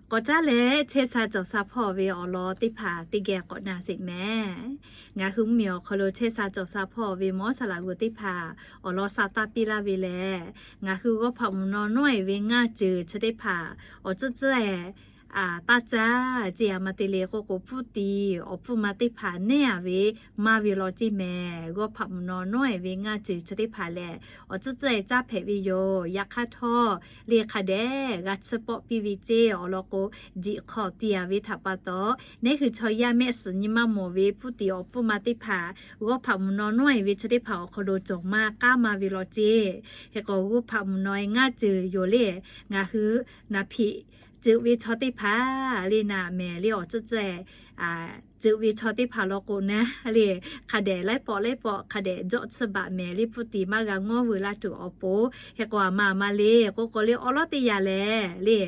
K'awꞈ caˉ leh chehˇ sha cawˬ sha hpawˇ ve awˬ lawn teˇ hpaˍ teˇ geh k'awꞈ na sheˍ mehˍ. Ngaˬ hui mvuhˇmiˬ awˬ hk'aw lo chehˇ sha cawˬ sha hpawˇ ve mawˇ saˍ laꞈ g'uˬ teˇ hpaˍ awˬ lawn sha taˇ piˇ laˇ ve lehˬ, ngaˬ hui g'awˇ hpaꞈ mvuhˬ naw nawˉ-ehˍ ve ngaˇ ceuˬ chi teˇ hpaˍ awˬ tcuhˉ tcuhˉ-ehˍ taˇ caˇ ceˇ. A ma te le k'oˆ k'o, pfuhˇ tiˍ awˬ pfuhˇ ma teˇ hpaˍ neˉ-a ve maˇ ve law ceˇ mehˍ. G'awˇ hpaꞈ mvuhˬ naw nawˉ-ehˍ ve ngaˇ ceuˬ chi teˇ hpaˍ lehˬ, awˬ tcuhˉ tcuhˉ-ehˍ caˇ hpehꞈ ve yoˬ. Yaꞈ hk'aˇ htawˇ, le hk'a dehꞈ g'a tsuhˇ pawˆ piˇ ve ceˇ. Awˬ lawn k'o, diꞈ hk'aw tiˍ-a ve htaꞈ pa taw, neˉ hui chaw yaˇ mehˆ suhˍ nyi maˇ mawˬ ve pfuhˇ tiˍ awˬ pfuhˇ ma teˇ hpaˍ g'awˇ hpaꞈ mvuhˬ naw nawˉ-ehˍ ve chi teˇ hpaˍ awˬ hk'aw lo cawˬ maˇ k'aˉ maˇ ve law ceˇ. Hk'e k'o, g'awˇ hpaꞈ mvuhˬ naw-ehˍ ngaˇ ceuˬ yoˬ le. Ngaˬ hui naˍ hpiꞈ ceuˬ ve chaw teˇ hpaˍ le naˍ mehˍ le awˬ tcuhˉ tcuhˉ-ehˍ ceuˬ ve chaw teˇ hpaˍ law k'o naˉ le, hk'a dehꞈ laiˉ pawˆ laiˉ pawˆ hk'a dehꞈ jawˆ tsuhˇ baꞈ mehˍ le pfuhˇ tiˍ maˇ g'a ngawˉ veuˬ laˇ tuˬ awˬ pon. Hk'e k'o, a ma a ma le k'oˆ k'o le awˉ lawˉ teˇ yanˇ lehˬ le,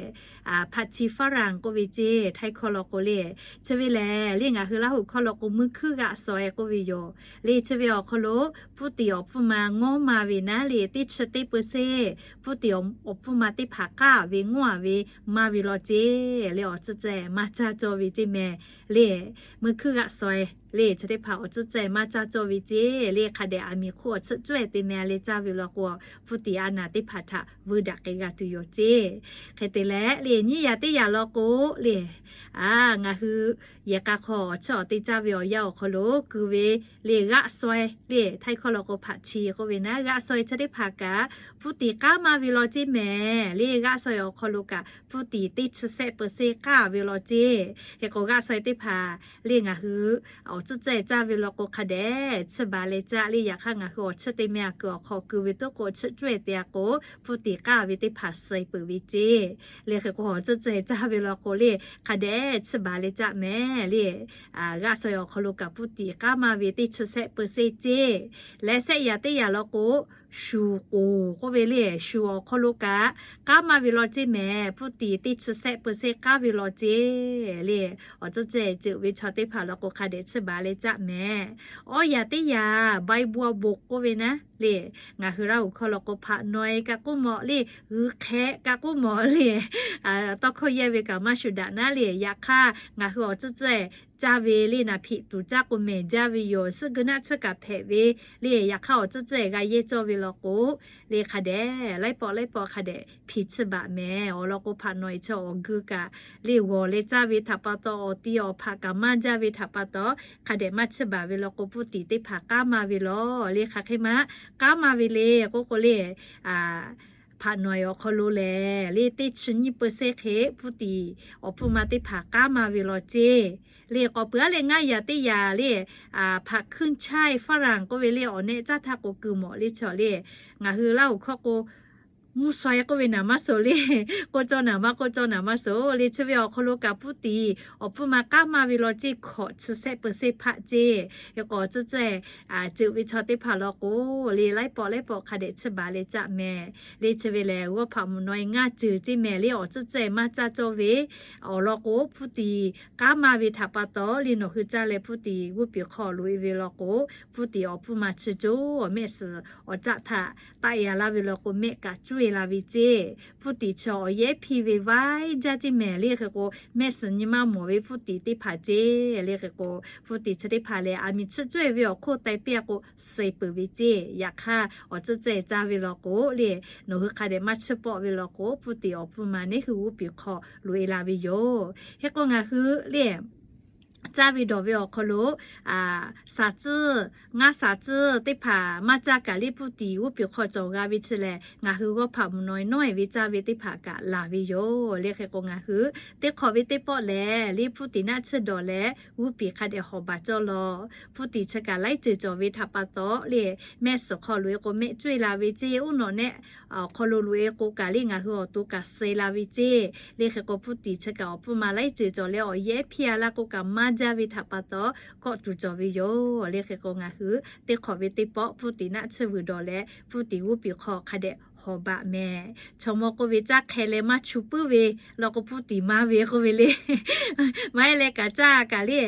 hpaꞈ chi ฝรั่ง k'oˆ ve ceˇ, Htaiˇ hkawˇ law k'o le, chi ve lehˬ le ngaˬ hui Laˇ huˍ hkawˇ law k'o มือครึ่ง กระสวย k'oˆ ve yoˬ. Le chi ve awˬ hk'aw lo pfuhˇ tiˍ awˬ pfuhˇ ma ngawˉ ma ve naˉ le teˇ chi teˇ เปอร์เซ็นต์ pfuhˇ tiˍ awˬ pfuhˇ ma teˇ hpaˍ k'aˉ ve ngawˉ-a ve maˇ ve law ceˇ. Le awˬ tcuhˉ tcuhˉ-ehˍ maˇ caˇ cawˇ ve ceˇ mehˍ le, มือครึ่ง กระสวย le chi teˇ hpaˍ awˬ tcuhˉ tcuhˉ-ehˍ maˇ caˇ cawˇ ve ceˇ. Le hk'a dehꞈ aˬ miˍ hk'oˆ awˬ tsuhˆ cawˇ-ehˍ te mehˍ le caˇ ve law k'o, pfuhˇ tiˍ a naˍ teˇ hpaˍ htaꞈ veuˇ daꞈ k'ai g'a tuˬ yoˬ ceˇ. Hk'e te leh le nyiˇ yaꞈ teˇ yaꞈ law k'o le, a, ngaˬ hui yehˬ k'a hk'aw awˬ tsuhˆ awˬ te caˇ ve awˬ yanˇ awˬ hk'aw lo keu ve le กระสวย le Htaiˇ hkawˇ law k'o ผักชี k'oˆ ve naˉ, กระสวย chi teˇ hpaˍ kaꞈ pfuhˇ tiˍ k'aˉ maˇ ve law ceˇ mehˍ. Le กระสวย awˬ hk'aw lo kaꞈ pfuhˇ tiˍ teˇ chi sehˆ เปอร์เซ็นต์ k'aˉ ve law ceˇ. Hk'e k'o กระสวย teˇ hpaˍ le ngaˬ hui awˬ tcuhˉ tcuhˉ-ehˍ caˇ ve law k'o hk'a dehꞈ tsuhˇ baˬ leh caˇ le. Yaꞈ hk'aˇ ngaˬ hui awˬ tsuhˆ te mehˍ a kuiˬ awˬ hk'aw keu ve toˉ k'o tsuhˆ cawˇ-ehˍ te a k'o, pfuhˇ tiˍ k'aˉ ve teˇ hpaˍ suh peuˬ ve ceˇ. Le hk'e k'o awˬ tcuhˉ tcuhˉ-ehˍ caˇ ve law k'o le hk'a dehꞈ tsuhˇ baˬ leh caˇ mehˍ le. กระสวย awˬ hk'aw lo kaꞈ pfuhˇ tiˍ k'aˉ maˇ ve teˇ chi sehˆ เปอร์เซ็นต์ ceˇ. Leh sehˆ yaꞈ teˇ yaꞈ law k'o, shuˍ k'oˍ k'oˆ ve le, shuˍ awˬ hk'aw lo kaꞈ k'aˉ maˇ ve law ceˇ mehˍ. Pfuhˇ tiˍ teˇ chi sehˆ เปอร์เซ็นต์ k'aˉ ve law ceˇ. Le awˬ tcuhˉ tcuhˉ-ehˍ ceuˬ ve chaw teˇ hpaˍ law k'o hk'a dehꞈ tsuhˇ baˬ leh caˇ mehˍ. Awˇ yaꞈ teˇ yaꞈ ใบบัวบก k'oˆ ve naˉ le, ngaˬ hui Laˇ huˍ hkawˇ law k'o ผักหน่อย kaꞈ k'oˆ mawˬ le, g'uiˬ hk'ehꞈ kaꞈ k'oˆ mawˬ le, tawˇ hkawˇ yehˇ ve kaꞈ maˇ shuˍ daꞈ naˉ le. Yaꞈ hk'aˇ ngaˬ hui awˬ tcuhˉ tcuhˉ-ehˍ caˇ ve le naˍ hpiꞈ tuˬ caˇ k'o mehˍ jaˇ ve yoˬ. Suhˉ geu naˆ tsuhˇ kaꞈ hpehꞈ ve le. Yaꞈ hk'aˇ awˬ tcuhˉ tcuhˉ-ehˍ g'a yehˇ cawˇ ve law k'o le hk'a dehꞈ laiˉ pawˆ laiˉ pawˆ hk'a dehꞈ hpiˍ tsuhˇ baˬ mehˍ. Awˬ lawn k'o ผักหน่อย chi awˬ geu kaꞈ le g'awˬ leh caˇ ve htaꞈ pa taw, awˬ ti awˬ hpaꞈ kaꞈ maˇ jaˇ ve htaꞈ pa taw, hk'a dehꞈ maˇ tsuhˇ baˬ ve law k'o pfuhˇ tiˍ teˇ hpaˍ k'aˉ maˇ ve law le. Hk'aˬ hk'e maˇ k'aˉ maˇ ve le k'oˆ k'o le, ผักหน่อย awˬ hk'aw lo lehˬ le teˇ chi nyiˇ เปอร์เซ็นต์ hk'e pfuhˇ tiˍ awˬ pfuhˇ ma teˇ hpaˍ k'aˉ maˇ ve law ceˇ. Le k'awꞈ peuˬ-a leh ngaˇ yaꞈ teˇ yaꞈ le, ผักขึ้นฉ่าย ฝรั่ง k'oˆ ve le awˬ nehˆ caˇ htaˇ k'o keu mawˬ le chaw le. Ngaˬ hui Laˇ huˍ hkawˇ k'o mvuhˇ saweh k'oˆ ve naˍ maˇ shoˍ le, k'oˆ cawˇ naˍ maˇ k'oˆ cawˇ naˍ maˇ shoˍ le. Chi ve awˬ hk'aw lo kaꞈ pfuhˇ tiˍ awˬ pfuhˇ ma k'aˉ maˇ ve law ceˇ, hkawꞈ chi sehˆ เปอร์เซ็นต์ hpaˆ ceˇ. Hk'e k'o awˬ tcuhˉ tcuhˉ-ehˍ ceuˬ ve chaw teˇ hpaˍ law k'o le laiˉ pawˆ laiˉ pawˆ hk'a dehꞈ tsuhˇ baˬ leh caˇ mehˍ. Le chi ve lehˬ g'awˇ hpaꞈ mvuhˬ naw-ehˍ ngaˇ ceuˬ ceˇ mehˍ le. Awˬ tcuhˉ tcuhˉ-ehˍ maˇ caˇ cawˇ ve awˬ lawn k'o pfuhˇ tiˍ k'aˉ maˇ ve htaꞈ pa taw le nawˬ hui caˇ leh pfuhˇ tiˍ g'uˇ piˍ hk'aw loꞈ-e ve law k'o, pfuhˇ tiˍ awˬ pfuhˇ ma chi cawˇ mehˆ suhˍ awˬ caˆ htaꞈ taˆ e-a laˇ ve law k'o mehˆ kaꞈ cawˇ-e la ve ceˇ. Pfuhˇ tiˍ chi awˬ yehˉ hpiˇ ve vaiˇ jaˇ ceˇ mehˍ le. Hk'e k'o mehˆ suhˍ nyi maˇ mawˬ ve pfuhˇ tiˍ teˇ hpaˍ ceˇ. Le hk'e k'o pfuhˇ tiˍ chi teˇ hpaˍ lehˬ aˬ miˍ tsuhˇ cawˇ-e ve awˬ hk'oˆ taiˍ piˇ-a k'o suh peuˬ ve ceˇ. Yaꞈ hk'aˇ awˬ tcuhˉ tcuhˉ-ehˍ caˇ ve law k'o le nawˬ hui hk'a dehꞈ maˇ tsuhˇ pawˆ ve law k'o pfuhˇ tiˍ awˬ pfuhˇ ma neˉ hui g'uˇ piˍ hk'aw loꞈ-e la ve yoˬ. Hk'e k'o ngaˬ hui le caˇ ve dawˬ ve awˬ hk'aw lo shaˍ tcuhˇ, ngaˇ shaˍ tcuhˇ teˇ hpaˍ maˇ caˇ kaꞈ le pfuhˇ tiˍ g'uˇ piˍ hk'aw cawˬ g'a ve chi lehˬ ngaˬ hui g'awˇ hpaꞈ mvuhˬ naw-ehˍ nawˉ-ehˍ ve caˇ ve teˇ hpaˍ kaꞈ laˬ ve yoˬ. Le hk'e k'o ngaˬ hui teˇ hk'awꞈ ve teˇ pawˆ lehˬ le pfuhˇ tiˍ naˆ tsuhˇ dawˬ leh g'uˇ piˍ hk'a dehꞈ hawˍ baˬ cawˇ law. Pfuhˇ tiˍ chi kaꞈ laiˉ ceuˬ cawˬ ve htaꞈ pa taw le mehˆ suhˍ hk'aw loꞈ-e k'o mehˆ cawˇ-e la ve ceˇ. Uˉ nawꞈ nehˆ awˬ hk'aw lo loꞈ-e k'o kaꞈ le ngaˬ hui awˬ to kaꞈ suh la ve ceˇ. Le hk'e k'o pfuhˇ tiˍ chi kaꞈ awˬ pfuhˇ ma laiˉ ceuˬ cawˬ leh awˬ yehˉ hpiˇ-a laˇ k'o kaꞈ maˇ jaˇ ve htaꞈ pa taw kawˆ tuˬ cawˬ ve yoˬ. Le hk'e k'o ngaˬ hui teˇ hk'awꞈ ve teˇ pawˆ pfuhˇ tiˍ naˆ tsuhˇ vuiˬ dawˬ leh pfuhˇ tiˍ g'uˇ piˍ hk'aw hk'a dehꞈ hawˍ baˬ mehˍ. Chaw mawˇ k'oˆ ve caˇ hk'e leh maˇ chu puiˉ ve law k'o pfuhˇ tiˍ maˇ ve k'oˆ ve le. Maˇ heˆ leh kaꞈ caˇ kaꞈ le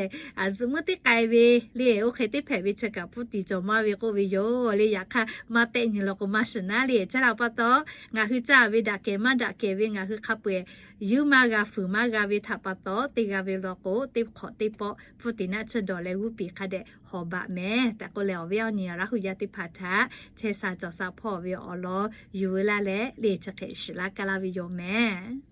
zuhꞈ muiˉ teˇ k'ai ve le oˇ hk'e teˇ hpehꞈ ve chi kaꞈ pfuhˇ tiˍ cawˬ maˇ ve k'oˆ ve yoˬ. Le yaꞈ hk'aˇ maˇ tehˆ nyi law k'o maˇ shiˍ naˉ le. Chi htaꞈ pa taw ngaˬ hui caˇ ve daꞈ kehˬ maˇ daꞈ kehˬ ve ngaˬ hui hk'a peu-eˬ yuˇ maˇ g'a fuiˍ maˇ g'a ve htaꞈ pa taw, teˇ g'aˇ ve law k'o, teˇ hk'awꞈ teˇ pawˆ pfuhˇ tiˍ naˆ tsuhˇ dawˬ leh g'uˇ piˍ hk'a dehꞈ hawˍ baꞈ mehˍ tehꞈ k'oˆ leh, awˬ viˉ awˬ nyi Laˇ hu yaˇ teˇ hpaˍ htaꞈ chehˇ sha cawˬ sha hpawˇ ve awˬ lawn yuˬ veu laˇ leh, lehˬ chi hk'e shiˍ laˇ kaˇ laˇ ve yoˬ mehˍ.